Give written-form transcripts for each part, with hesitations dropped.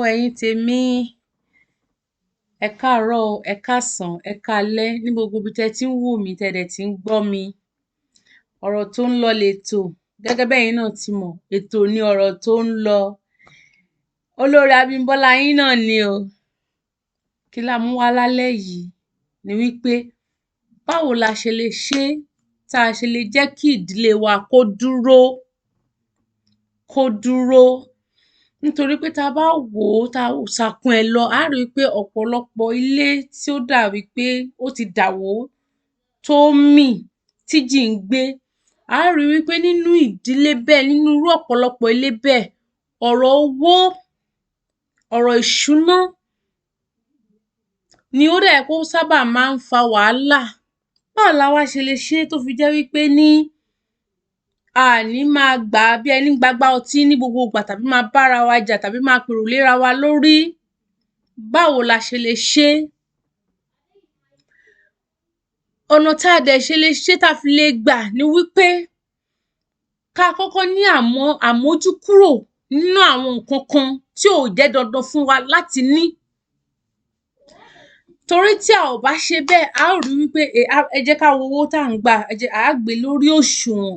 Ẹ̀yin tèmi, ẹ káàárọ̀ o, ẹ káàsán, ẹ káalẹ́ ní gbogbo ibi tẹ́ ti ń wò mí, tẹ́ dẹ̀ ti ń gbọ́ mi. Ọ̀rọ̀ tó ń lọ lètò. Gẹ́gẹ́ bẹ́yin náà ti mọ̀, ètò ni ọ̀rọ̀ tó ń lọ. Olórí Abímbọ́lá yín náà ni o. Kí la mú wá lálẹ́ yìí ni wí pé báwo la ṣe lè ṣe tá a ṣe lè jẹ́ kí ìdílé wa kó dúró, kó dúró. Nítorí pé tá a bá wò ó, tá a sàkún ẹ̀ lọ, á rí i pé ọ̀pọ̀lọpọ̀ ilé tí ó dà wí pé ó ti dàwó, tó ń mì, tíjì ń gbé, á rí wí pé nínú ìdílé bẹ́ẹ̀, nínú irú ọ̀pọ̀lọpọ̀ ilé bẹ́ẹ̀, ọ̀rọ̀ owó, ọ̀rọ̀ ìṣúná ni ó dà pé ó sábà máa ń fa wàhálà. Báwo la wá ṣe lè ṣe tó fi jẹ́ wí pé ní a ní máa gbà á bí ẹní gbagbá ọtí ní gbogbo ìgbà, tàbí máa bára wa jà, tàbí máa pèrò léra wa lórí? Báwo la ṣe lè ṣe? Ọ̀nà tá a dẹ̀ ṣe lè ṣe tá a fi lè gbà ni wí pé ká kọ́kọ́ ní àmójúkúrò nínú àwọn nǹkan kan tí ò jẹ́ dandan fún wa láti ní. Torí tí a ò bá ṣe bẹ́ẹ̀, a ó rí wí pé ẹ jẹ́ ká wo owó tá à ń gbà, ẹ jẹ́ à á gbé lórí òṣùwọ̀n.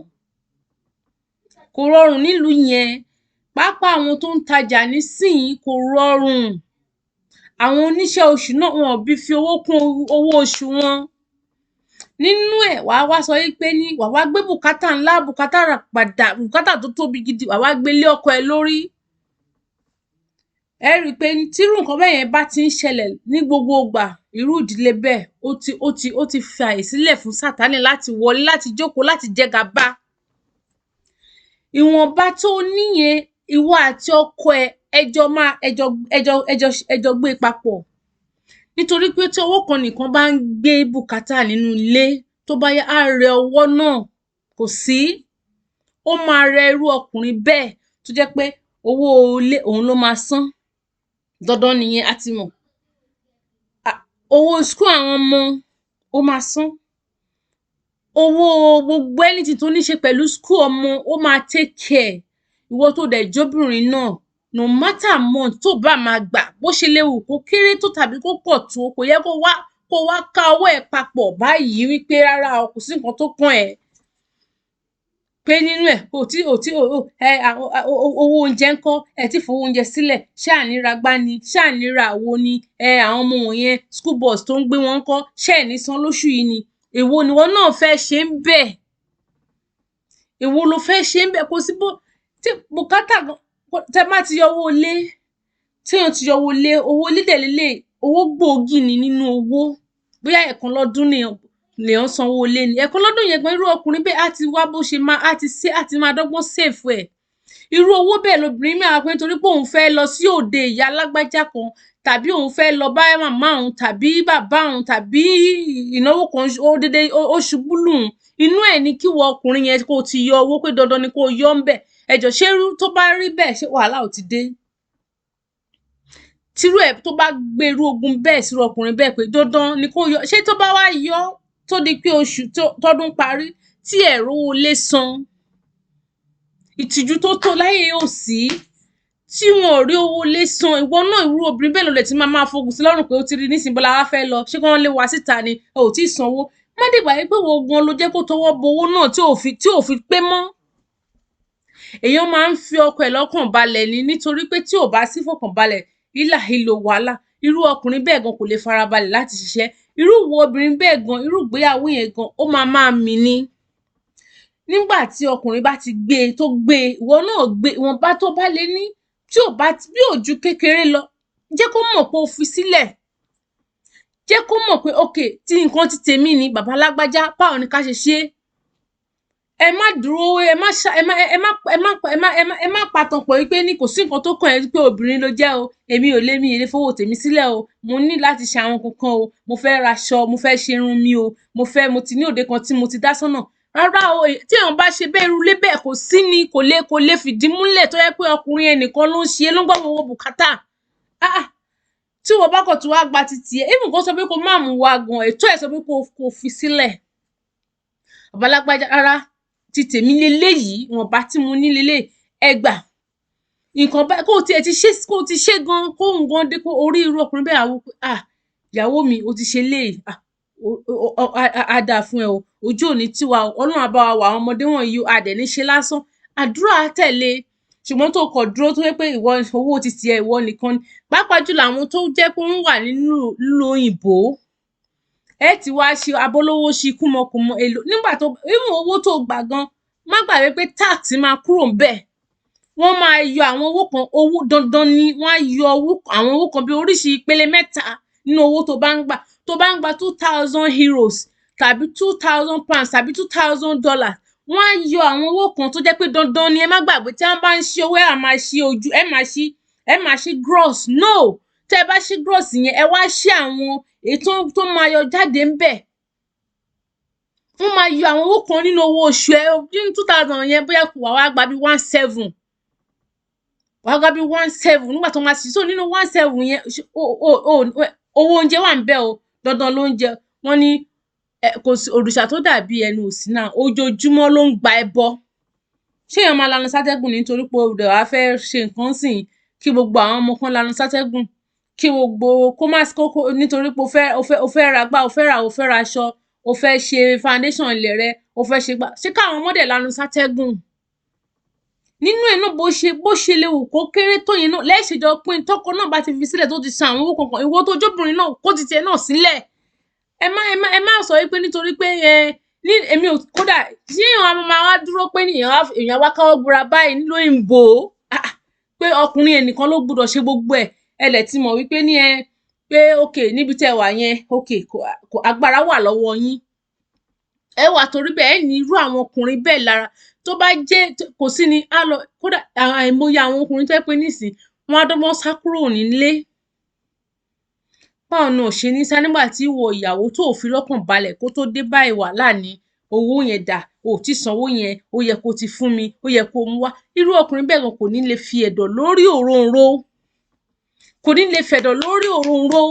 Kò rọrùn nílùú yẹn, pàápàá àwọn tó ń tajà nísìnyí, kò rọrùn. Àwọn oníṣẹ́ oṣù náà, wọn ò bí fi owó kún owó oṣù wọn. Nínú ẹ̀, wàá wá sọ wí pé ní wàá wá gbé bùkátà ńlá, bùkátà ràgbàdà, bùkátà tó tóbi gidi, wàá wá gbé lé ọkọ ẹ lórí. Ẹ rí i pé tírú nǹkan bẹ́yẹn bá ti ń ṣẹlẹ̀ ní gbogbo ìgbà, irú ìdílé bẹ́ẹ̀, ó ti fi àyè sílẹ̀ fún Sátánì láti wọlé, láti jókòó, láti jẹ gàba. Ìwọ̀nba tó o ní yẹn, ìwọ àti ọkọ ẹ, ẹ jọ máa ẹ jọ gbé e papọ̀. Nítorí pé tí ọwọ́ kan nìkan bá ń gbé bùkátà nínú ilé, tó bá yá, á rẹ ọwọ́ náà. Kò sí, ó máa rẹ irú ọkùnrin bẹ́ẹ̀ tó jẹ́ pé owó ilé òun ló máa san, dandan nìyẹn, a ti mọ̀. Owó school àwọn ọmọ, ó máa san owó gbogbo anything tó ní ṣe pẹ̀lú school ọmọ, ó máa take care. Ìwọ tó dẹ̀ jóbìnrin náà, no matter amount tó bá máa gbà, bó ṣe lè wù kó kéré tó tàbí kó pọ̀ tó, kò yẹ kó wá ká ọwọ́ ẹ̀ papọ̀ báyìí wípé rárá o, kò sí nǹkan tó kàn ẹ́ pé nínú ẹ̀ kò tí ò tí ò ẹ. Owó oúnjẹ ńkọ́? Ẹ tí fowó oúnjẹ sílẹ̀, ṣáà ní ra gbá ni, ṣáà ní ra àwo ni ẹ. Àwọn ọmọ wọ̀nyẹn, school bus tó ń gbé wọn ńkọ́? Ṣé ẹ̀ ní san lóṣù yìí ni? Èwo nìwọ náà fẹ́ ṣe ń bẹ̀? Èwo ló fẹ́ ṣe ń bẹ̀? Kò sí bó tí bùkátà tẹ bá ti yọ owó ilé, téèyàn ti yọ owó ilé. Owó ilé dẹ̀ leléyìí, owó gbòógì ni nínú owó. Bóyá ẹ̀ẹ̀kan lọ́dún lèèyàn san owó ilé ni, ẹ̀ẹ̀kan lọ́dún yẹn gan, irú ọkùnrin bẹ́ẹ̀ á ti wá bó ṣe máa á ti ṣe, á ti máa dọ́gbọ́n save ẹ̀. Irú owó bẹ́ẹ̀ lobìnrin míì á pé nítorí pé òun fẹ́ lọ sí òde ìyá lágbájá kan, tàbí òun fẹ́ lọ bá màmá òun tàbí bàbá òun, tàbí ìnáwó kan ó dédé ó ṣubú lù ú. Inú ẹ̀ ní kíwọ ọkùnrin yẹn kó o ti yọ owó pé dandan ni kó o yọ ńbẹ̀. Ẹ jọ̀ọ́, ṣé irú tó bá rí bẹ́ẹ̀, ṣé wàhálà ò ti dé? Tírú ẹ̀ tó bá gbé irú ogun bẹ́ẹ̀ sírú ọkùnrin bẹ́ẹ̀ pé dandan ni kó yọ, ṣé tó bá wá yọ, tó di pé oṣù tọ́dún parí tí ẹ̀ rówó ilé san, ìtìjú tó tó láyé ò sí tí wọn ò rí owó ilé san. Ìwọ náà, irú obìnrin bẹ́ẹ̀ ló lè ti máa máa fogun sí lọ́rùn pé ó ti rí nísìnyí bọ́lá wá fẹ́ lọ, ṣé kí wọ́n lé wa síta ni? Ẹ ò tí ì sanwó. Má dìgbà yìí pé wo gan ló jẹ́ kó tọwọ́ bo owó náà tí ò fi pé mọ́. Èèyàn máa ń fi ọkọ ẹ̀ lọ́kàn balẹ̀ ni, nítorí pé tí ò bá sí fọkànbalẹ̀, hílàhílo, wàhálà, irú ọkùnrin bẹ́ẹ̀ gan kò lè farabalẹ̀ láti ṣiṣẹ́. Irú ìwọ obìnrin bẹ́ẹ̀ gan, irú ìgbéyàwó yẹn gan, ó máa máa mì ni. Nígbà tí ọkùnrin bá ti gbé e, tó gbé e, ìwọ náà gbé ìwọ̀nba tó bá lè ní, tí ò bá bí ò ju kékeré lọ, jẹ́ kó mọ̀ pé o fi sílẹ̀. Jẹ́ kó mọ̀ pé okay, tí nǹkan ti tèmi ni, bàbá lágbájá, báwo ni ká ṣe ṣe é? Ẹ má dúró, ẹ má ṣá, ẹ má ẹ má ẹ má ẹ má ẹ má ẹ má patàn pọ̀ wípé ní kò sí nǹkan tó kàn ẹ́ pé obìnrin ló jẹ́ o. Èmi ò lè, mi ì lè fowó tèmi sílẹ̀ o. Mo ní láti ṣe àwọn nǹkan kan o, mo fẹ́ raṣọ, mo fẹ́ ṣe irun mi o, mo ti ní òde kan tí mo ti dá sọ́nà. Rárá o. Tí èèyàn bá ṣe bẹ́ẹ̀, irú ilé bẹ́ẹ̀, kò sí ni, kò lè fìdí múlẹ̀ tó jẹ́ pé ọkùnrin ẹnìkan ló ń ṣe é, ló ń gbọ́ gbogbo bùkátà. Ah ah, tí wọ́n bá kàn tún wá gba titi ẹ̀, even kó sọ pé kó má mú wa gan, ẹ̀tọ́ ẹ̀ sọ pé kó fi sílẹ̀. Bàbá lágbájá, rárá, ti tèmi leléyìí, ìwọ̀nba tí mo ní leléyìí, ẹ gbà. Nǹkan báyìí kó o tiẹ̀ ti ṣe, kó o ti ṣe gan, kó òun gan dé, kó orí irú ọkùnrin bẹ́ẹ̀ á wò pé, ah, ìyàwó mi, o ti ṣe léyìí, ah, á dáa fún ẹ o, ojú ò ní tì wá o, Ọlọ́run á bá wa wò àwọn ọmọdé wọ̀nyí o, a dẹ̀ ní ṣe lásán. Àdúrà á tẹ̀lé. Ṣùgbọ́n tó kọ̀ dúró tó jẹ́ pé ìwọ owó ti tiẹ̀, ìwọ nìkan ni, pàápàá jùlọ àwọn tó jẹ́ pé wọ́n wà nínú ìlú òyìnbó, ẹ ti wá ṣe abolówó ṣi kúmọkùmọ èlò nígbà tó even owó tó gbà gan, má gbàgbé pé tax máa kúrò ńbẹ̀. Wọ́n máa yọ àwọn owó kan, owó dandan ni wọ́n á yọ owó, àwọn owó kan bí oríṣi ìpele mẹ́ta nínú owó tó bá ń gbà. Tó bá ń gba €2,000 tàbí £2,000 tàbí $2,000, wọ́n á yọ àwọn owó kan tó jẹ́ pé dandan ni. Ẹ má gbàgbé, tí wọ́n bá ń ṣí owó, ẹ máa ṣí ojú, ẹ máa ṣí gross. No, tẹ́ ẹ bá ṣí gross yẹn, ẹ wá ṣí àwọn èyí tó máa yọ jáde ńbẹ̀. Wọ́n máa yọ àwọn owó kan nínú owó oṣù ẹ. Nínú 2,000 yẹn, bóyá wà wá gba bí 1,7, wàá gba bí 1,7 nígbà tó máa ṣí. So nínú 1,7 yẹn, owó oúnjẹ wà ńbẹ̀ o, dandan ló ń jẹ. Wọ́n ní kò sí òrìṣà tó dàbí ẹnu òsì náà, ojoojúmọ́ ló ń gba ẹbọ. Ṣé èèyàn máa lanu sátẹ́gùn nítorí pé o dẹ̀ wá fẹ́ ṣe nǹkan sìn, kí gbogbo àwọn ọmọ kan lanu sátẹ́gùn, kí gbogbo kó má kókó, nítorí pé o fẹ́ ra gbá, o fẹ́ ra, o fẹ́ ra aṣọ, o fẹ́ ṣe foundation ilẹ̀ rẹ, o fẹ́ ṣe gbá, ṣé káwọn ọmọ dẹ̀ lanu sátẹ́gùn? Nínú ẹ̀ náà, bó ṣe lè wù kó kéré tó yẹn náà lẹ́ẹ̀ṣẹ̀jọ pín. Tọkọ náà bá ti fi sílẹ̀, tó ti san àwọn owó kankan, ìwọ tó jóbìnrin náà, kó ti tiẹ̀ náà sílẹ̀. Ẹ má sọ wípé nítorí pé ẹ ní èmi ò kódà tí èèyàn máa wá dúró pé ní èèyàn wá káwọ́ gbéra báyìí nílò òyìnbó pé ọkùnrin ẹnìkan ló gbọ́dọ̀ ṣe gbogbo ẹ̀. Ẹ lẹ̀ ti mọ̀ wípé ní ẹ pé ok, níbi tẹ́ wà yẹn, ok, kò agbára wà lọ́wọ́ yín, ẹ wà torí bẹ́ẹ̀, ẹ ní irú àwọn ọkùnrin bẹ́ẹ̀ lára. Tó bá jẹ́ kò sí ni á lọ, kódà àìmọye àwọn ọkùnrin tó jẹ́ pé nísìn wọ́n á dọ́gbọ́n sá kúrò nílé. Báwo ni ò ṣe ní sá nígbà tí ìwọ ìyàwó tó ò fi lọ́kàn balẹ̀ kó tó dé báyìí? Wàhálà ni. Owó yẹn dà? O ò tí sanwó yẹn, ó yẹ kó ti fún mi, ó yẹ kó mú wá. Irú ọkùnrin bẹ́ẹ̀ gan kò ní lè fi ẹ̀dọ̀ lórí òróǹro, kò ní lè fẹ̀dọ̀ lórí òróǹro.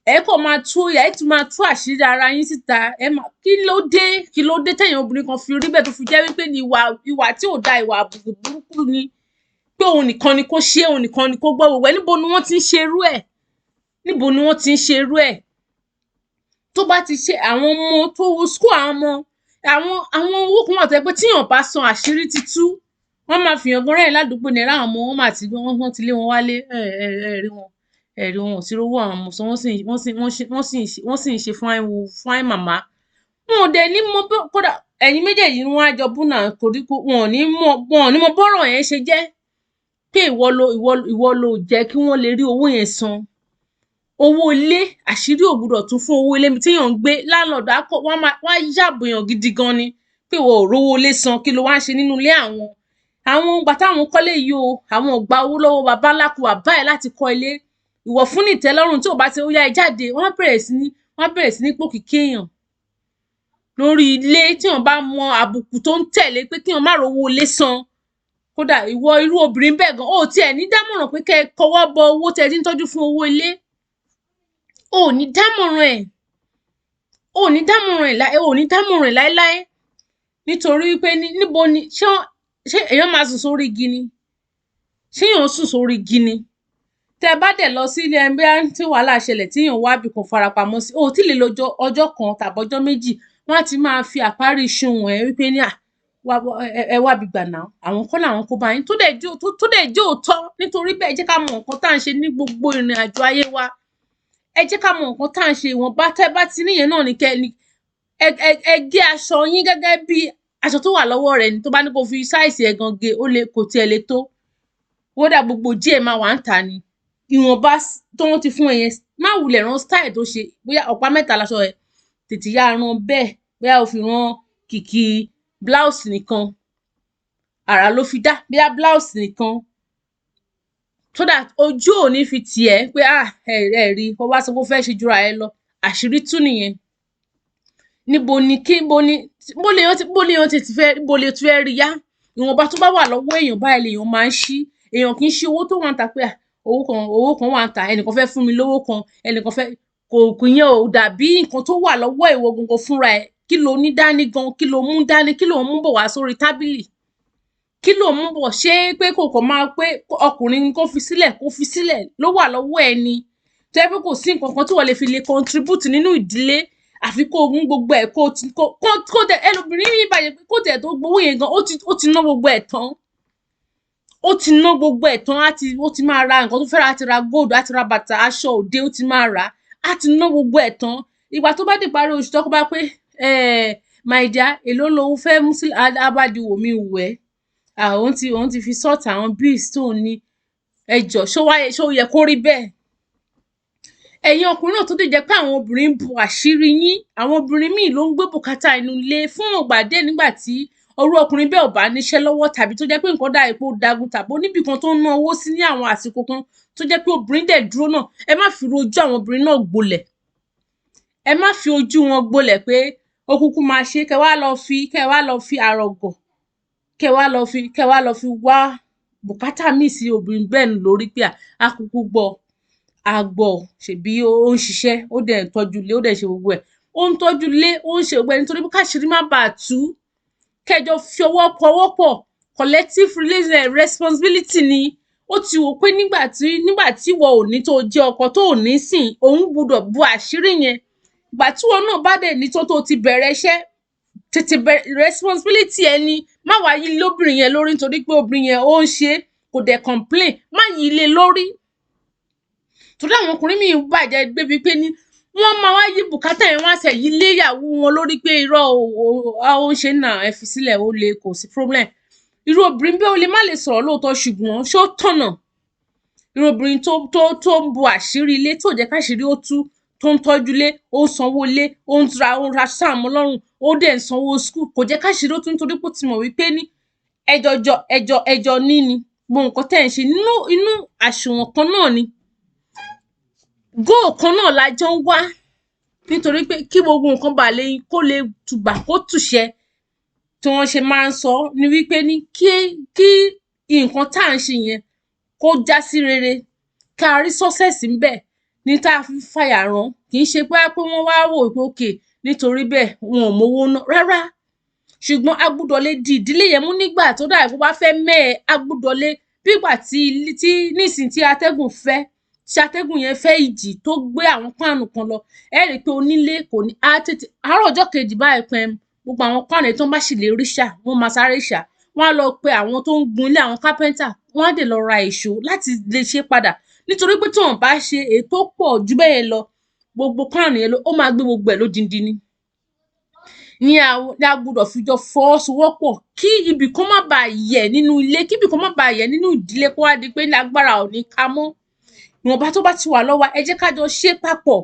Ẹ kàn máa tú, ẹ tún máa tú àṣírí ara yín síta. Ẹ máa kí ló dé? Kí ló dé tẹ̀yin obìnrin kan fi rí bẹ́ẹ̀, tó fi jẹ́ wípé ní ìwà tí ò da, ìwà àbùkù burúkú ni pé òun nìkan ni kó ṣe, òun nìkan ni kó gbọ́ gbogbo ẹ̀? Níbo ni wọ́n ti ń ṣe irú ẹ̀? Níbo ni wọ́n ti ń ṣe irú ẹ̀? Tó bá ti ṣe àwọn ọmọ tó wo school, àwọn ọmọ, àwọn owó kan wà tó jẹ́ pé tíyàn bá san, àṣírí ti tú. Wọ́n máa fìyàn gan rẹ́rìn ládùúgbò ní ẹ̀rọ àwọn ọmọ wọn máa ti wọ́n ti lé wọn wálé. Ẹ ẹ ẹ rí wọn, ẹ rí wọn, ò sí rówó àwọn ọmọ sọ. Wọ́n sì ń ṣe fine fine màmá. Wọn ò dẹ̀ ní mọ bó. Kódà ẹ̀yin méjèèjì ni wọ́n á jọ bú náà, kò rí, wọn ò ní mọ, wọn ò ní mọ bọ́rọ̀ yẹn ṣe jẹ́ pé ìwọ ló jẹ́ kí wọ́n lè rí owó yẹn san. Owó ilé, àṣírí ò gbúdọ̀ tún fún owó ilé mi téèyàn ń gbé. Landlord á kọ́ wọ́n, máa wọ́n á yàbò èèyàn gidi gan ni pé ìwọ ò rówó ilé san, kí ló wá ń ṣe nínú ilé àwọn? Àwọn ìgbà táwọn kọ́lé yìí o, àwọn ò gba owó lọ́wọ́ bàbá ńlá kù bàbá ẹ̀ láti kọ́ ilé. Ìwọ fún ní ìtẹ́lọ́rùn tí ò bá ti ó yá ẹ jáde, wọ́n á bẹ̀rẹ̀ sí ní pòkìkí èèyàn lórí ilé. Tí wọ́n bá mọ àbùkù tó ń tẹ̀lé pé kí wọ́n má rówó ilé san, kódà ìwọ irú obìnrin bẹ́ẹ̀ gan, ó tiẹ̀ ní dámọ̀ràn pé kẹ́ ẹ kọwọ́ bọ owó tẹ́ ẹ ti ń tọ́jú fún owó ilé. Ò ní dámọ̀ràn ẹ̀, ò ní dámọ̀ràn ẹ̀, ò ní dámọ̀ràn ẹ̀ láéláé, nítorí pé níbo ni ṣé èèyàn máa sùn sórí igi ni? Ṣé èèyàn sùn sórí igi ni? Tẹ́ ẹ bá dẹ̀ lọ sí ilé ẹni bóyá tí wàhálà ṣẹlẹ̀, tí èèyàn wá ibì kan farapamọ́ sí, o ò tí ì lè lo ọjọ́ kan tàbí ọjọ́ méjì, wọ́n á ti máa fi àparí iṣu wọ̀n ẹ́ wípé ní à ẹ wá bí gbà náà, àwọn kọ́ làwọn kó bá yín, tó dẹ̀ jẹ́ òótọ́. Nítorí bẹ́ẹ̀, ẹ jẹ́ ká mọ nǹkan tá à ń ṣe ní gbogbo ìrìn àjò ayé wa. Ẹ jẹ́ ká mọ nǹkan tá à ń ṣe. Ìwọ̀nba tẹ́ bá ti níyẹn náà ní kẹ́ ẹ gé aṣọ yín gẹ́gẹ́ bí aṣọ tó wà lọ́wọ́ rẹ̀ ni. Tó bá ní kó fi size ẹ̀ gan gé, ó lè kò tiẹ̀ lè tó. Kódà gbogbo díẹ̀ máa wà ń tà ni. Ìwọ̀nba tó wọ́n ti fún ẹ yẹn, má wulẹ̀ rán style tó ṣe. Bóyá ọ̀pá mẹ́ta laṣọ ẹ, tètè yá rán bẹ́ẹ̀. Bóyá o fi rán kìkì blouse nìkan, àrà ló fi dá, bóyá blouse nìkan, so that ojú ò ní fi tì ẹ́ pé ah, ẹ ẹ rí kó wá sọ pé ó fẹ́ ṣe jura ẹ lọ. Àṣírí tú nìyẹn. Níbo ni kí bó lèèyàn ti fẹ́, bó lè ti fẹ́ rí yá? Ìwọ̀nba tó bá wà lọ́wọ́ èèyàn báyìí lèèyàn máa ń ṣí. Èèyàn kì í ṣí owó tó wà ń ta pé ah, owó kan wà ń ta, ẹnìkan fẹ́ fún mi lówó kan, ẹnìkan fẹ́ kò yẹn ò dàbí nǹkan tó wà lọ́wọ́ ìwọ gangan fúnra ẹ̀. Kí lo ní dání gan? Kí lo mú dání? Kí lo mú bọ̀ wá sórí tábìlì? Kí ló ń mú bọ̀? Ṣé pé kò kàn máa pé ọkùnrin kó fi sílẹ̀, kó fi sílẹ̀ ló wà lọ́wọ́ ẹ ni, tó jẹ́ pé kò sí nǹkan kan tí wọ́n lè fi lè contribute nínú ìdílé, àfi kó o mú gbogbo ẹ̀, kó o ti kó tẹ ẹlòmíràn ní ìbàjẹ́, kó tẹ̀ tó gbowó yẹn gan, ó ti ná gbogbo ẹ̀ tán, ó ti ná gbogbo ẹ̀ tán. Á ti ó ti máa ra nǹkan tó fẹ́ ra, á ti ra gold, á ti ra bàtà, aṣọ òde, ó ti máa rà á, á ti ná gbogbo ẹ̀ tán. Ìgbà tó bá dé ìparí oṣù, tọ́kọ bá pé, "My dear, èló lo fẹ́ mú sílẹ̀?" Á bá di wò mí wò ẹ́, òun ti fi sort àwọn bills tóun ní. Ẹ jọ̀ọ́, ṣó wáyé, ṣó yẹ kó rí bẹ́ẹ̀? Ẹ̀yin ọkùnrin náà tó dẹ̀ jẹ́ pé àwọn obìnrin ń bu àṣírí yín, àwọn obìnrin míì ló ń gbé bùkátà inú ilé fún ìgbà díẹ̀ nígbà tí irú ọkùnrin bẹ́ẹ̀ ò bá níṣẹ́ lọ́wọ́, tàbí tó jẹ́ pé nǹkan dà pé ó dagun, tàbí ó níbì kan tó ń ná owó sí ní àwọn àsìkò kan tó jẹ́ pé obìnrin dẹ̀ dúró náà. Ẹ má fi ojú àwọn obìnrin náà gbolẹ̀, ẹ má fi ojú wọn gbolẹ̀ pé ó kúkú máa ṣe. Kẹ wá lọ fi àrọ̀gọ̀, kẹ wá lọ fi wá bùkátà míì sí obìnrin bẹ́ẹ̀ lórí pé á kúkú gbọ́, á gbọ́, ṣèbí ó ń ṣiṣẹ́, ó dẹ̀ ń tọ́jú ilé, ó dẹ̀ ń ṣe gbogbo ẹ̀, ó ń tọ́jú ilé, ó ń ṣe gbogbo ẹ̀, nítorí pé káṣírí má bàa tú. Kẹjọ fi ọwọ́ pọwọ́ pọ̀, collective responsibility ni. Ó ti wò pé nígbà tí ìwọ ò ní, tó jẹ́ ọkọ tó ò ní sìn, òun gbúdọ̀ bu àṣírí yẹn. Ìgbà tí ìwọ náà bá dẹ̀ ní tó ti bẹ̀rẹ̀ iṣẹ́, tètè bẹ̀rẹ̀ responsibility ẹni. Má wàá yí lóbìnrin yẹn lórí nítorí pé obìnrin yẹn ó ń ṣe, kò dẹ̀ complain. Má yí lé lórí, torí àwọn ọkùnrin míì bàjẹ́ débi pé ní wọ́n máa wá yí bùkátà yẹn, wọ́n á tẹ̀ yí lé ìyàwó wọn lórí pé irọ́ o, ó ń ṣe náà, ẹ fi sílẹ̀, ó le, kò sí problem. Irú obìnrin bẹ́ẹ̀, ó lè má lè sọ̀rọ̀ lóòótọ́, ṣùgbọ́n ṣó tọ̀nà? Irú obìnrin tó ń bo àṣírí ilé, tó jẹ́ káṣírí ó tú, tó ń tọ́jú ilé, ó ń sanwó ilé, ó ń ra sáàmù lọ́rùn, ó dẹ̀ ń sanwó school, kò jẹ́ káṣírí ó tú, nítorí pé ó ti mọ̀ wípé ní ẹjọjọ ẹjọ ẹjọ ní ni gbogbo nǹkan tẹ́ ẹ̀ ń ṣe nínú inú àsùnwọ̀n kan náà ni, goal kan náà la jọ ń wá, nítorí pé kí gbogbo nǹkan bá lè kó lè tùbà kó tùṣẹ. Tí wọ́n ṣe máa ń sọ ní wípé ní kí nǹkan tá à ń ṣe yẹn kó já sí rere, ká rí success ńbẹ̀ ní tá a fi fàyà rán. Kì í ṣe pé pé wọ́n wá wò pé okay, nítorí bẹ́ẹ̀ wọn ò mówó ná rárá, ṣùgbọ́n a gbúdọ̀ lè di ìdílé yẹn mú nígbà tó dà bó bá fẹ́ mẹ́ẹ̀. A gbúdọ̀ lè bí ìgbà tí nísìnyí tí atẹ́gùn fẹ́, tí atẹ́gùn yẹn fẹ́ ìjì tó gbé àwọn páànù kan lọ, ẹ rí i pé onílé kò ní á tètè àárọ̀ ọjọ́ kejì báyìí pẹ́m, gbogbo àwọn páànù yẹn tó bá sì lè rí ṣà, wọ́n máa sáré ṣà. Wọ́n á lọ pe àwọn tó ń gun ilé, àwọn kápẹ́ńtà, wọ́n á dẹ̀ lọ ra ìṣó láti lè ṣe padà, nítorí pé tí wọ́n bá ṣe èyí tó pọ̀ jù bẹ́ẹ̀ lọ, gbogbo páànù yẹn ó máa gbé gbogbo ẹ̀ lódindi ni. Ní a gbọ́dọ̀ fi jọ fọwọ́sowọ́pọ̀ kí ibì kan má baà yẹ̀ nínú ilé, kí ibì kan má baà yẹ̀ nínú ìdílé, kó wá di pé agbára ò ní ká mọ́. Ìwọ̀nba tó bá ti wà lọ́wọ́ wa, ẹ jẹ́ ká jọ ṣe papọ̀,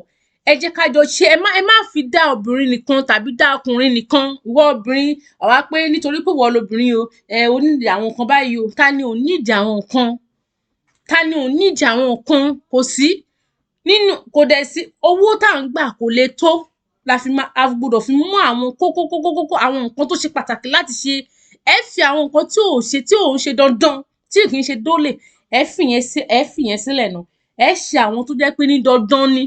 ẹ jẹ́ ká jọ ṣe. Ẹ má fi dá obìnrin nìkan tàbí dá ọkùnrin nìkan. Ìwọ obìnrin, àwa pé nítorí pé ìwọ lobìnrin o, ẹ o need àwọn nǹkan báyìí o. Ta ni ò need àwọn nǹkan? Ta ni ò need àwọn nǹkan? Kò sí nínú, kò dẹ̀ sí owó tá à ń gbà kò lè tó la fi máa, a gbọ́dọ̀ fi mú àwọn kókó kókó kókó, àwọn nǹkan tó ṣe pàtàkì láti ṣe. Ẹ fi àwọn nǹkan tí ò ṣe, tí ò ń ṣe dandan, tí kì í ṣe dólè, ẹ fi yẹn sílẹ̀ ná. Ẹ ṣe àwọn tó jẹ́ pé ní dandan ni,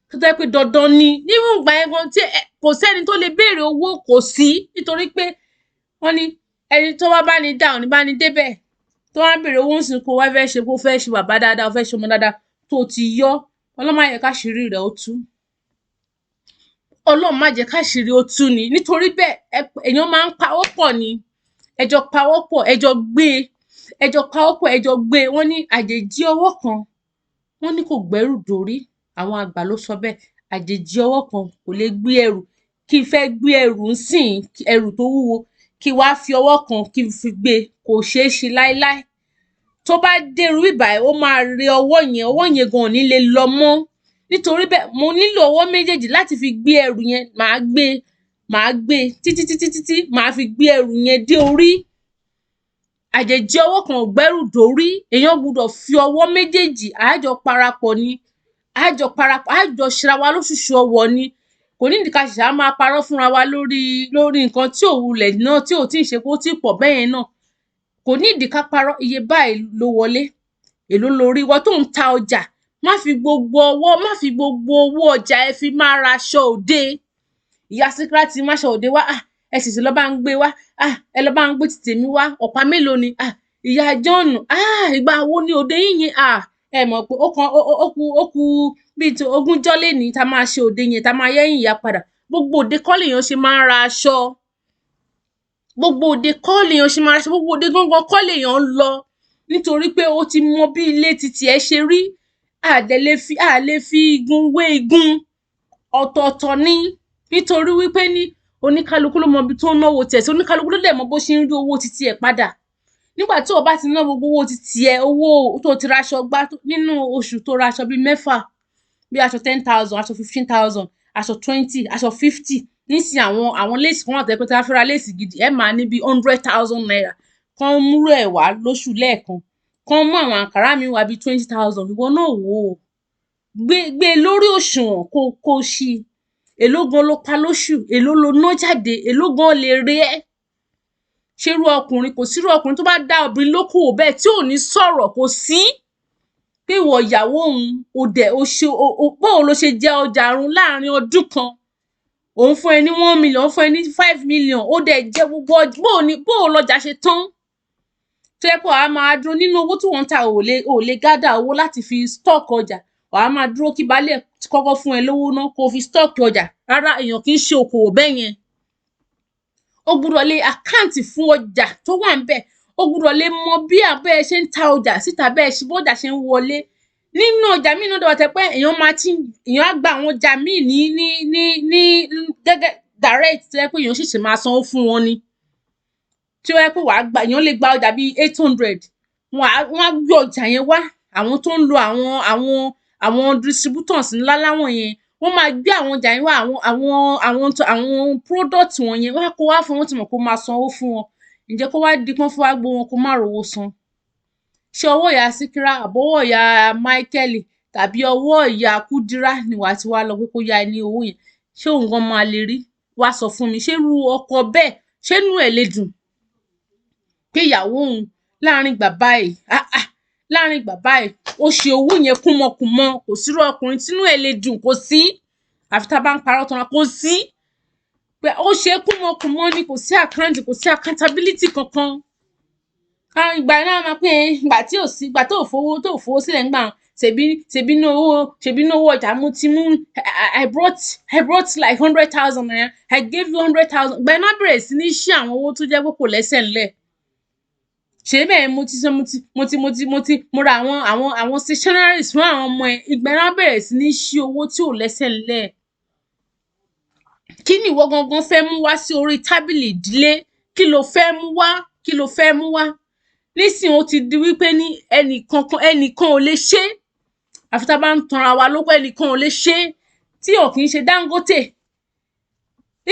tó jẹ́ pé dandan ni. Níwọ̀n ìgbà yẹn gan tí kò sẹ́ni tó lè béèrè owó, kò sí, nítorí pé wọ́n ní ẹni tó bá bá ní dá òní bá ní débẹ̀. Tó wá ń béèrè owó ńsìn, kó wá fẹ́ ṣe, kó fẹ́ ṣe bàbá dáadáa, ó fẹ́ ṣe ọmọ dáadáa, tó ti yọ. Ọlọ́run má jẹ́ káṣírí rẹ̀ ó tú, Ọlọ́run má jẹ́ káṣírí ó tú ni. Nítorí bẹ́ẹ̀, èèyàn máa ń pawọ́ pọ̀ ni. Ẹ jọ pawọ́ pọ̀, ẹ jọ gbé e, ẹ jọ pawọ́ pọ̀, ẹ jọ gbé e. Wọ́n ní àjèjì ọwọ́ kan, wọ́n ní kò gbẹ́rù dórí. Àwọn àgbà ló sọ bẹ́ẹ̀. Àjèjì ọwọ́ kan kò lè gbé ẹrù. Kí n fẹ́ gbé ẹrù ńsìn, ẹrù tó wúwo, kí n wá fi ọwọ́ kan kí n fi gbé e, kò ṣeé ṣe láéláé. Tó bá dérú bíbàyìí, ó máa re ọwọ́ yẹn, ọwọ́ yẹn gan ò ní lè lọ mọ́. Nítorí bẹ́ẹ̀, mo nílò ọwọ́ méjèèjì láti fi gbé ẹrù yẹn. Màá gbé, màá gbé títí títí títí màá fi gbé ẹrù yẹn dé orí. Àjèjì ọwọ́ kan ò gbẹ́rù dórí. Èèyàn gbúdọ̀ fi ọwọ́ méjèèjì, àá jọ parapọ̀ ni, àá jọ parapọ̀, àá jọ ṣera wa lóṣùṣù ọwọ̀ ni. Kò nídìí ká ṣẹ̀ṣẹ̀ wá máa parọ́ fúnra wa lórí nǹkan tí ò wulẹ̀ ná, tí ò tíì ṣe pé ó tí pọ̀ bẹ́yẹn náà. Kò nídìí ká parọ́. Iye báyìí ló wọlé, èló lo rí? Ìwọ tó ń ta ọjà, má fi gbogbo ọwọ́, má fi gbogbo owó ọjà ẹ fi máa ra aṣọ òde. Ìyá Síkírá ti máṣọ òde wá. Ah, Ẹ sì lọ bá ń gbé wá. Ah, ẹ lọ bá ń gbé ti tèmi wá. Ọ̀pá mélòó ni? Ah, ìyá John, ah, ìgbà wo ni òde yín yẹn? Ah, ẹ mọ̀ pé ó kan ó kù bíi ti ogúnjọ́ lénìí tá máa ṣe òde yẹn, tá máa yẹ́yìn ìyá padà. Gbogbo òde kọ́ lèèyàn ṣe máa ń ra aṣọ. Gbogbo òde kọ́ lèèyàn ṣe máa ń ra aṣọ. Gbogbo òde gangan kọ́ lèèyàn ń lọ, nítorí pé ó ti mọ bí ilé titi ẹ ṣe rí. A dẹ̀ lè fi, a lè fi igun wé igun, ọ̀tọ̀ọ̀tọ̀ ni, nítorí wípé ní oníkálukú ló mọ ibi tó ń náwó tiẹ̀ sí, oníkálukú ló dẹ̀ mọ bó ṣe ń rí owó titi ẹ̀ padà. Nígbà tí o bá ti ná gbogbo owó titi ẹ, owó tó ti raṣọ gbá nínú oṣù, tó ra aṣọ bíi mẹ́fà, bí aṣọ 10,000, aṣọ 15,000, aṣọ 20, aṣọ 50 nísìnyí, àwọn lace kan wà tó jẹ́ pé tí wọ́n fẹ́ ra lace gidi, ẹ máa ní bíi ₦100,000 kán múrò ẹ̀ wá lóṣù lẹ́ẹ̀kan, kán mú àwọn àǹkárá mi wá bíi 20,000. Ìwọ náà wò ó, gbé lórí òṣùwọ̀n, kó ṣí i. Èló gan ló pa lóṣù? Èló ló ná jáde? Èló gan lè rí ẹ́? Ṣerú ọkùnrin, kò sírú ọkùnrin tó bá dá obìnrin lókòwò bẹ́ẹ̀ tí ò ní sọ̀rọ̀. Kò sí pé ìwọ ìyàwó òun ò dẹ̀ o ṣe o. Bóun ló ṣe jẹ ọjà run láàrin ọdún kan? Òun fún ẹ ní 1 million, òun fún ẹ ní 5 million, ó dẹ̀ jẹ gbogbo. Bóun ni, bóun lọjà ṣe tán tó yẹ pé wàá máa dúró nínú owó tí wọ́n ń ta, ò lè gather owó láti fi stock ọjà? Wàá máa dúró kí baálé kọ́kọ́ fún ẹ lówó ná kó fi stock ọjà? Rárá, èèyàn kì í ṣe okòwò bẹ́ẹ̀ yẹn. Ó gbúdọ̀ lè account fún ọjà tó wà ńbẹ̀. Ó gbúdọ̀ lè mọ bí abẹ́ ẹ ṣe ń ta ọjà síta, bẹ́ẹ̀ ṣe bọ́jà ṣe ń wọlé nínú ọjà míì náà. Dọ̀wọ́ tẹ pé èèyàn máa ti, èèyàn á gba àwọn ọjà míì ní gẹ́gẹ́ direct, tó jẹ́ pé èèyàn ṣẹ̀ṣẹ̀ máa sanwó fún wọn ni, tí ó jẹ́ pé wàá gba, èèyàn lè gba ọjà bíi 800, wọ́n á gbé ọjà yẹn wá. Àwọn tó ń lo àwọn distributors ńlá láwọn yẹn, wọ́n máa gbé àwọn ọjà yẹn wá, àwọn product wọ̀nyẹn, wọ́n á kó wá fún wọn, tí mọ̀ kó máa sanwó fún wọn. Ǹjẹ́ kó wá di pọ́n fún wa gbowó wọn, kó má rówó san? Ṣé ọwọ́ ìyá Síkírá, àbọ̀wọ́ ìyá Michael, tàbí ọwọ́ ìyá Kúdírá ni wàá ti wá lọ pé kó yá ẹ ní owó yẹn? Ṣé òun gan máa lè rí wá sọ fún mi? Ṣé irú ọkọ bẹ́ẹ̀, ṣé inú ẹ̀ lè dùn pé ìyàwó òun láàrin ìgbà báyìí, ah ah, láàrin ìgbà báyìí, ó ṣe owó yẹn kúmọkùmọ? Kò sírú ọkùnrin tínú ẹ̀ lè dùn, kò sí, àfi tá a bá ń parọ́ tanra. Kò sí pé ó ṣe kúmọkùmọ ni. Kò sí account, kò sí accountability kankan. Ìgbà náà máa pín ìgbà tí ò sí, ìgbà tó fowó sílẹ̀ ńgbà, ṣebí inú owó ọjà mo ti mú. I brought like ₦100,000, I gave you 100,000. Ìgbà náà bẹ̀rẹ̀ sí ní ṣí àwọn owó tó jẹ́ pé kò lẹ́sẹ̀ ńlẹ̀. Ṣé bẹ́ẹ̀ mo ti sọ, mo ti mo ra àwọn stationaries fún àwọn ọmọ ẹ. Ìgbà náà bẹ̀rẹ̀ sí ní ṣí owó tí ò lẹ́sẹ̀ ńlẹ̀. Kí ni ìwọ gangan fẹ́ mú wá sí orí tábìlì ìdílé? Kí ló fẹ́ mú wá? Kí ló fẹ́ mú wá? Nísìnyí, ó ti di wípé ní ẹnìkankan, ẹnìkan ò lè ṣe é, àfi tá a bá ń tanra wa lóko. Ẹnìkan ò lè ṣe é tí ò kì í ṣe Dangote.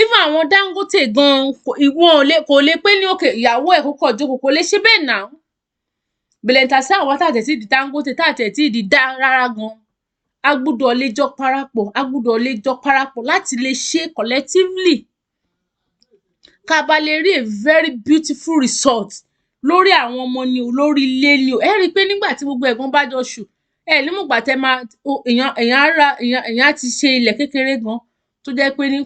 Even àwọn Dangote gan, ìwọ̀n ò lè, kò lè pé ní òkè ìyàwó ẹ̀ kó kọ̀ jókòó, kò lè ṣe bẹ́ẹ̀ náà. Bèlẹ̀ntà sí àwa tá tẹ̀ tí di Dangote, tá tẹ̀ tí di dá rárá gan, a gbúdọ̀ lè jọ parapọ̀, a gbúdọ̀ lè jọ parapọ̀ láti lè ṣe collectively, ká bá lè rí a very beautiful result lórí àwọn ọmọ ni o, lórí ilé ni o. Ẹ rí i pé nígbà tí gbogbo ẹ̀gbọ́n bá jọ ṣù, ẹ ní mọ̀gbà tẹ máa èèyàn á ra, èèyàn á ti ṣe ilẹ̀ kékeré gan, tó jẹ́ pé ní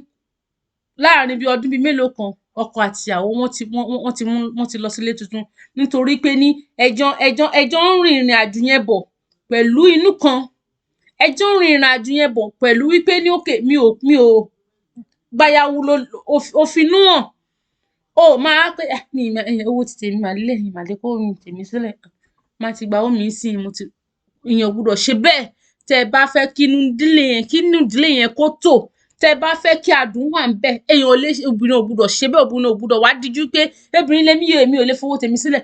láàrin bíi ọdún bíi mélòó kan, ọkọ àti ìyàwó wọ́n ti lọ sílé tuntun, nítorí pé ní ẹjọ́ ń rin ìrìn àjò yẹn bọ̀ pẹ̀lú inú kan, ẹjọ́ ń rin ìrìn àjò yẹn bọ̀ pẹ̀lú wípé ní òkè mi ò gbáyàwó ló ó finú hàn. Ó máa pé mi owó ti tèmi mà lélẹ̀, mà lè kó ohun tèmi sílẹ̀, má ti gba owó mi sí. Mo ti, èèyàn gbọ́dọ̀ ṣe bẹ́ẹ̀. Tẹ́ ẹ bá fẹ́ kí inú ìdílé yẹn, kí inú ìdílé yẹn kó tò, tẹ́ ẹ bá fẹ́ kí adùn wà ńbẹ̀, èèyàn ò lè, obìnrin ò gbọ́dọ̀ ṣe bẹ́ẹ̀. Obìnrin ò gbọ́dọ̀ wá díjú pé obìnrin lèmi yìí, èmi ò lè fowó tèmi sílẹ̀.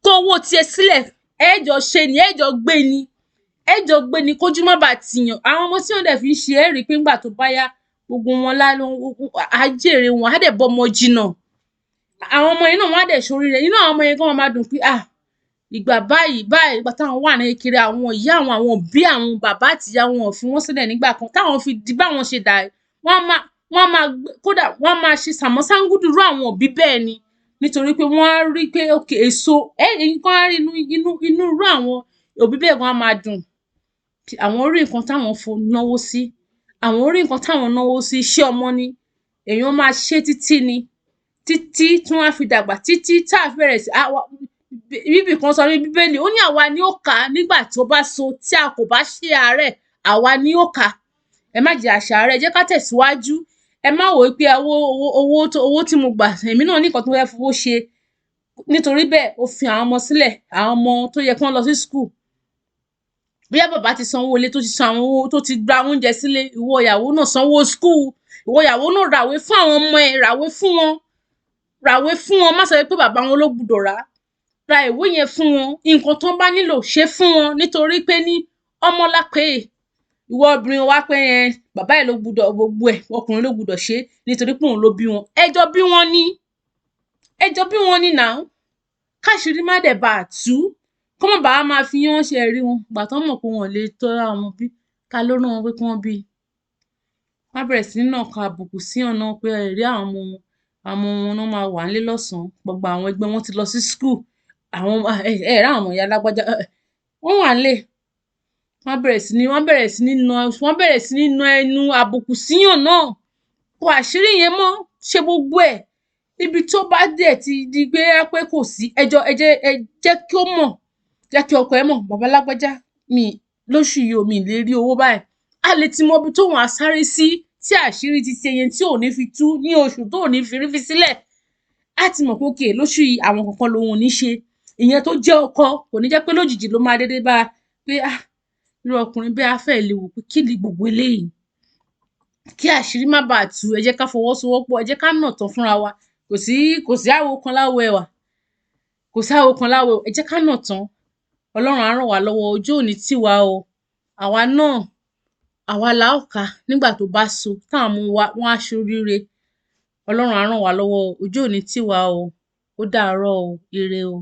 Kó owó tiẹ̀ sílẹ̀, ẹ jọ ṣe ni, ẹ jọ gbé ni, ẹ jọ gbé ni, kójú má bàa tìyàn. Àwọn ọmọ tí wọ́n dẹ̀ fi ń ṣe, ẹ rí i pé ńgbà tó bá yá, gbogbo wọn lá á jèrè wọn, á dẹ̀ bọ́mọ jìnnà. Àwọn ọmọ yẹn náà, wọ́n á dẹ̀ ṣoríire. Inú àwọn ọmọ yẹn gan máa dùn pé, ah, ìgbà báyìí báyìí, ìgbà táwọn wà ní kékeré, àwọn ìyá àwọn, àwọn òbí àwọn, bàbá àti ìyá wọn ò fi wọ́n sílẹ̀ nígbà kan táwọn fi di báwọn ṣe dà. Wọ́n máa kódà wọ́n máa ṣe sàmọ́sángúdù rú àwọn òbí bẹ́ẹ̀ ni, nítorí pé wọ́n á rí pé okay, èso ẹ nǹkan á rí inú irú àwọn òbí bẹ́ẹ̀ gan á máa dùn. Àwọn rí nǹkan táwọn fo náwó sí, àwọn rí nǹkan táwọn náwó sí. Iṣẹ́ ọmọ ni, èèyàn máa ṣe títí ni. Títí tí wọ́n á fi dàgbà, títí tá a fi bẹ̀rẹ̀ sí bíbí kan sọ ní Bíbélì, ó ní àwa ni ó kà á nígbà tó bá so. Tí a kò bá ṣe àárẹ̀, àwa ni ó kà á. Ẹ má jẹ́ àṣà rẹ̀, ẹ jẹ́ ká tẹ̀síwájú. Ẹ má wò ó pé owó owó owó owó tí mo gbà, èmi náà ní nǹkan tó fẹ́ fowó ṣe. Nítorí bẹ́ẹ̀, ó fi àwọn ọmọ sílẹ̀, àwọn ọmọ tó yẹ kí wọ́n lọ sí school. Bóyá bàbá ti sanwó ilé, tó ti san àwọn owó, tó ti gba oúnjẹ sílé, ìwọ ìyàwó náà sanwó school. Ìwọ ìyàwó náà ràwé fún àwọn ọmọ ẹ, ràwé fún wọn, ràwé fún wọn. Má sọ pé bàbá wọn ló gbúdọ̀ rà á. Ra ìwé yẹn fún wọn. Nǹkan tó bá nílò, ṣe fún wọn, nítorí pé ní ọmọ la pè é. Ìwọ obìnrin wá pé ẹ bàbá ẹ ló gbúdọ̀ gbogbo ẹ, ọkùnrin ló gbúdọ̀ ṣe nítorí pé òun ló bí wọn. Ẹjọ́ bí wọn ní, ẹjọ́ bí wọn ní náà. Káṣírí má dẹ̀ bá a tú, kó má bàa máa fi yán ṣe ẹ̀rí wọn gbà tán mọ̀ pé wọn ò lè tọ́ àwọn bí ká ló rán wọn pé kí wọ́n bí. Wọ́n bẹ̀rẹ̀ sí ní nàka àbùkù sí ọ̀nà pé ẹ̀rí àwọn ọmọ wọn, àwọn ọmọ wọn náà máa wà nílé lọ́sàn-án, gbogbo àwọn ẹgbẹ́ wọn ti lọ sí school, àwọn ẹ rí àwọn ọmọ ìyá lágbájá, wọ́n wà nílé. Wọ́n bẹ̀rẹ̀ sí ní na ẹnu àbùkù síyàn náà, kó àṣírí yẹn mọ́, ṣe gbogbo ẹ̀. Ibi tó bá dẹ̀ ti di pé pé kò sí ẹjọ́, ẹ jẹ́ ẹ jẹ́ kí ó mọ̀, jẹ́ kí ọkọ ẹ mọ̀: bàbá lágbájá mi, lóṣù yìí o, mi lè rí owó báyìí. A lè ti mọ ibi tóun á sáré sí tí àṣírí ti ṣe yẹn tí ò ní fi tú ní oṣù tó ò ní fi rí fi sílẹ̀. Á ti mọ̀ pé òkè lóṣù yìí, àwọn kankan lòun ò ní ṣe. Ìyẹn tó jẹ́ ọkọ kò ní jẹ́ pé lójijì ló máa dédé bá a pé ah, irú ọkùnrin bẹ́ẹ̀ á fẹ́ lè wò pé kí ni gbogbo eléyìí. Kí àṣírí má bàa tú, ẹ jẹ́ ká fọwọ́sowọ́pọ̀, ẹ jẹ́ ká nà tán fúnra wa. Kò sí àwo kan láwo ẹwà, kò sáwo kan láwo. Ẹ jẹ́ ká nà tán. Ọlọ́run á ràn wá lọ́wọ́. Ojú ò ní tì wá o. Àwa náà, àwa la ó kà nígbà tó bá so táwọn ọmọ wa wọ́n á ṣoríire. Ọlọ́run á ràn wá lọ́wọ́ o. Ojú ò ní tì wá o. Ó dàárọ̀ o. Ire o.